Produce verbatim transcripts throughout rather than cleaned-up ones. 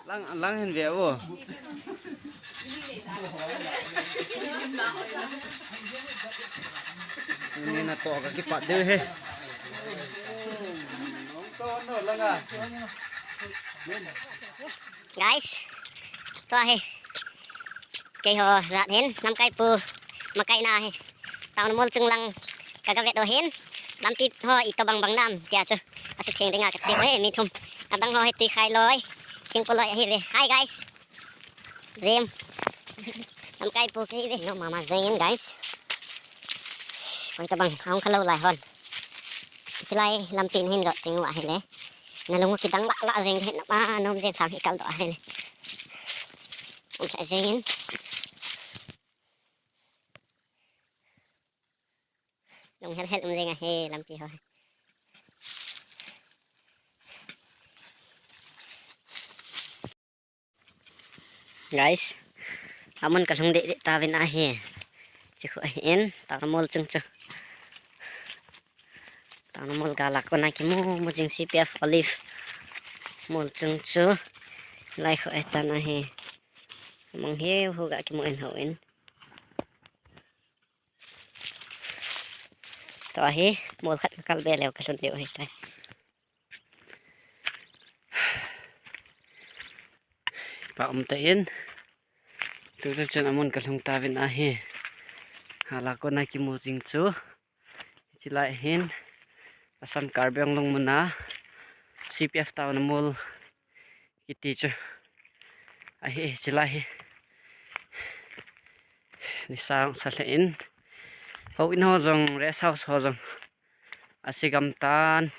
Lang, lang hin ve vo. Tuni natoh kakipat diu ahi. Guys, tua hi. Keiho jat hin, lamkai pu, makai na hi. Town mol chung lang, kagavet u hin. Lampi ho itobang bang nam, tia chu. Asutheng dinga kache u hi, mi thum. Adang ho hi Tuikhai loi, Thingpo loi ahi ve. Hi guys. Jim. Lamkai pu kahi ve. No mama jeng in guys. Koi tabang, ahung khalou lai hon. Chilai lampi nahin jot teng u ahile. Nalung u kidang lah lah jeng hin, ma nom jeng sang hi kaldoh ahile. Um sa jeng in. Lunghel hel um jeng ahi lampi ho. Guys, amun kalhung deh deh tauvin ahi. Chukhu ahin, town mol chung chu. Town mol gal a kona kimu mu jing C P F Olive mol chung chu. Lai khu ahitan ahi. Mang hiu hu ga kimu in hou in. Tua hi, mol khat kakal be leu kalhun diu ahitai. Pa um ta in. Tu tu chun amun kalhung tauvin ahi. Hala kona kimu jing chu. Chilai hin. Assam Karbi Anglong muna. C P F town mol. Kiti chu. Ahi, chilai hi. Nisa sa lheh in. Houin ho jong, rest house ho jong. Asigam tan.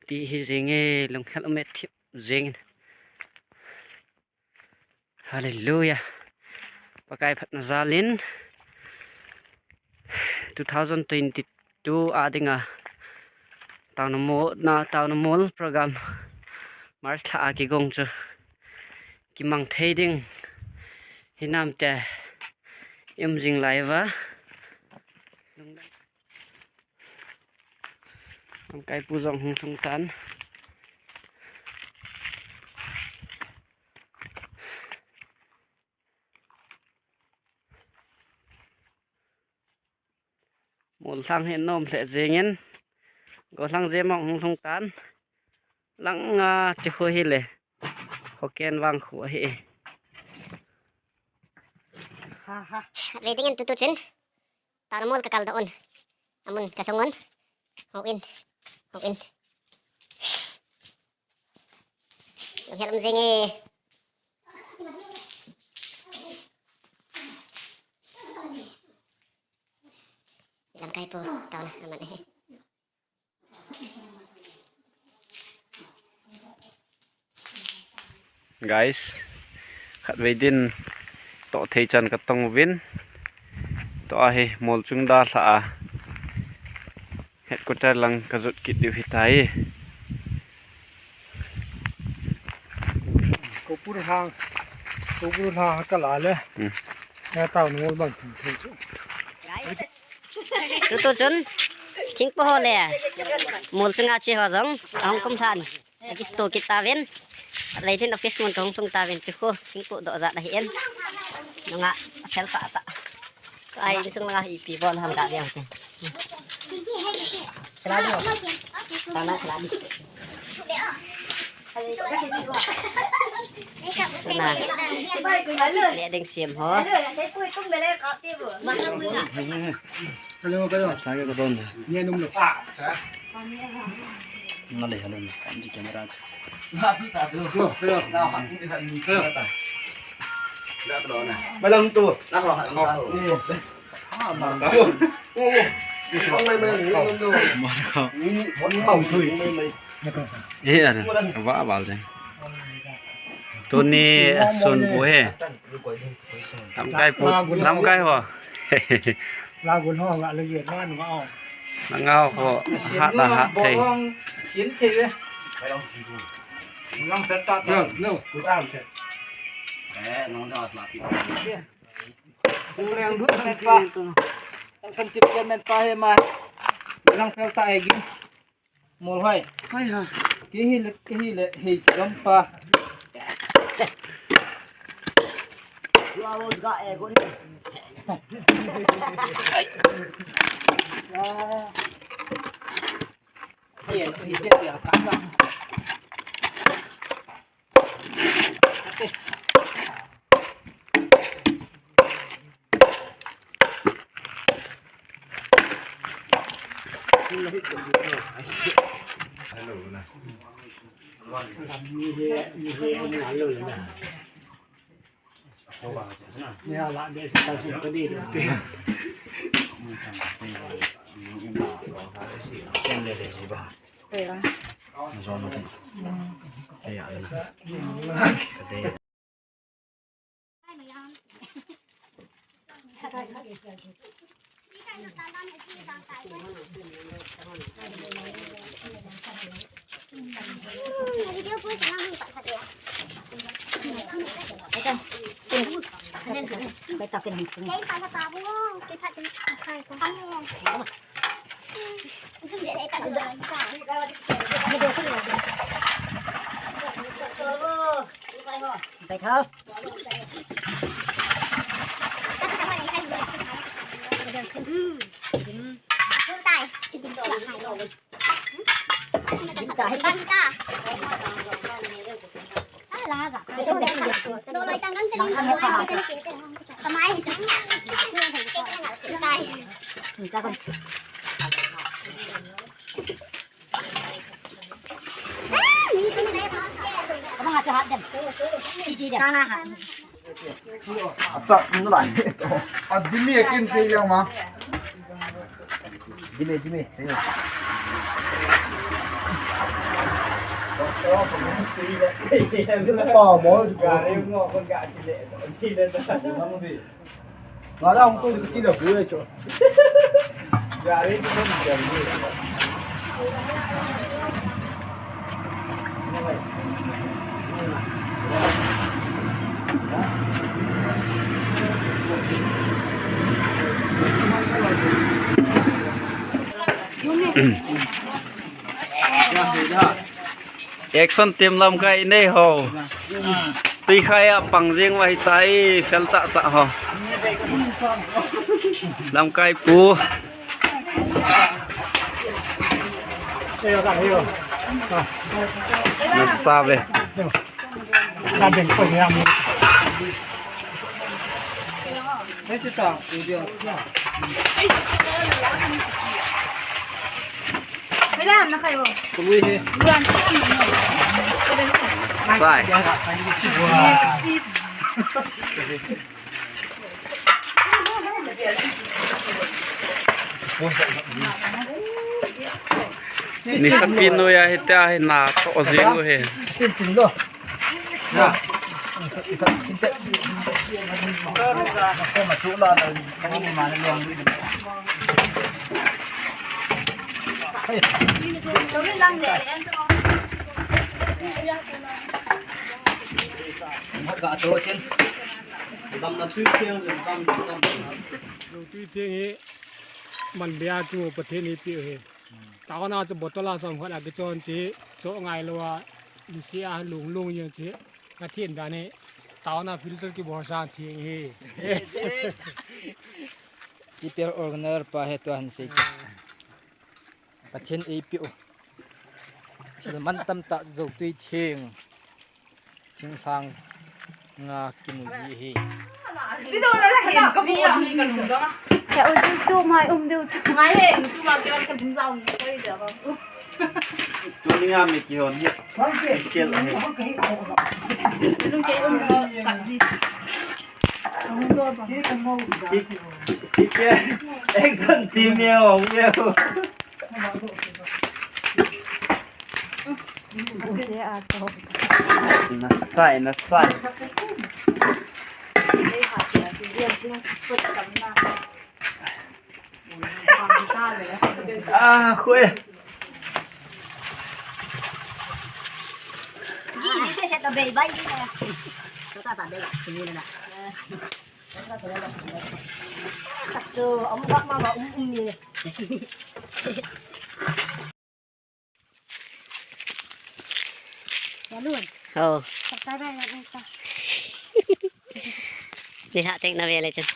Ti hi jing e, lunghel um e thip jing in. Hallelujah. Pakai phatna jal in. Two thousand twenty-two a dinga town mol, na town mol program March lha a kigong chu kimang thei ding hinam te im jing lai va. Lamkai pu jong hung lhung tan. Mol lhang hi nom lheh jeng in. Golhang jem hung lhung tan. Lang a, chukhu hi le. Hoken vang khu ahi. Ha, ha. Ve ding in tu tu chun. Town mol kakal doh un. Amun kasung un. Houin. Houin. Lunghel um jing e. Lamkai pu, town aman ahi. Guys, khatvei din toh thei chan katong uvin. Tua hi mol chung dalha a headquarter lang kajot kit diu hitai. Kopur hang, kopur hang kala le. Hmm. Ya town mol bang thei chu. Tutu chun, Thingpo ho le, mol chunga che ho jong, ahung kum than. Aki sto kit tauvin. Leitin office mun kahung lhung tauvin chukhu, Thingpo doh jat ahi in. Nunga, sel ta ta. Ai, insung langa ipi bol ham ga dia hote. Kala di ho. Tana kala di. Suna. Le ding sim ho. Hello, hello. Thank you, Don. Ni num lo. Nale, hello. Kan di camera. Hello, hello. Hello. Malang tu. Eh, ada. Ba, ba, deh. Tuni sun bu he. Lamkai pu, lamkai ho. Lagun ho nga le je na nga o. Nga ho, ha ta ha thei. Sim thei ve. Lang ta ta. No, no. Eh, nong da sa pi. Kung leng du men pa. San tip men pa he ma. Lang sel ta e gi. Mol hoi. Hoi ha. Ki hi le, ki hi le, hi chi gam pa. Acha, nulai. Adimi akin sei yang ma. Dimi, dimi. Pa mo. Gari mo ko ga chile. Chile. Ngara hung tu ki la bu e cho. Gari tu mo ga. Action team lamkai nei ho. Tui khai a pang jing vai tai, fel tah tah ho. Lamkai pu. Nasa ve. Sai. Ni sapi noi a hitia hi na toh jing u hi. Tui theng hi man bia tu Pathen ni pi hi. Taona chu bottle a som khat a kichon chi, cho ngai lou a, nisi a lung lung yin chi, ka thin dan hi, taona filter kibol sang theng hi. Sipel organizer pa hi tua hin sei. Pathen eipiu. Thil mantam tah Zotui theng. Thingsang nga kimu ji hi. Video la la hin ka bu ni ka lu dong. Ya u tu tu mai um deu tu. Ngai he, tu ma ke ka ding za um ko i da ba. Tu ni nga mi ki hon hi. Ki kel hi. Lu ke um ko ka ji. Si, si ke action team ye hong ye. Nasai, nasai. Ah, khoi. Kat chu, um, bak ma, ma, um, um, ni. Balloon. Ho. Subscriber na ding ta. Ni ha tek na ve le chun.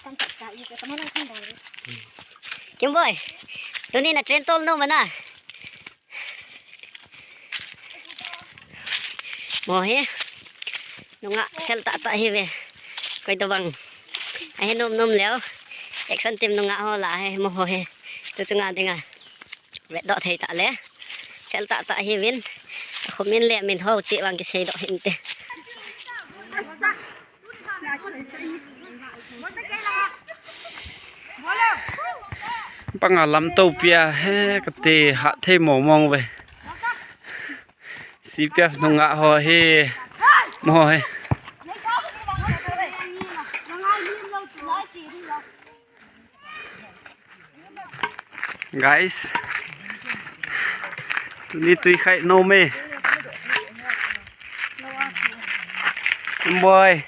Kan subscribe ni ka mana kan dai. Kim boy. Tuni na train tol nom na. Mo hi. Nungah fel tah tah hi ve. Koi to bang. Ahi nom nom leo. Action team nungah ho la hi mo ho hi. Tu chunga dinga. Vetdoh thei tah le. Fel tah tah hi vin. Khu min le min ho chi vang kisei doh hin te. Panga lam to pia he kate ha thei mo mong ve. C P F nungah ho hi. Mo ho hi. Guys. Tuni tui khai nom e. Boy.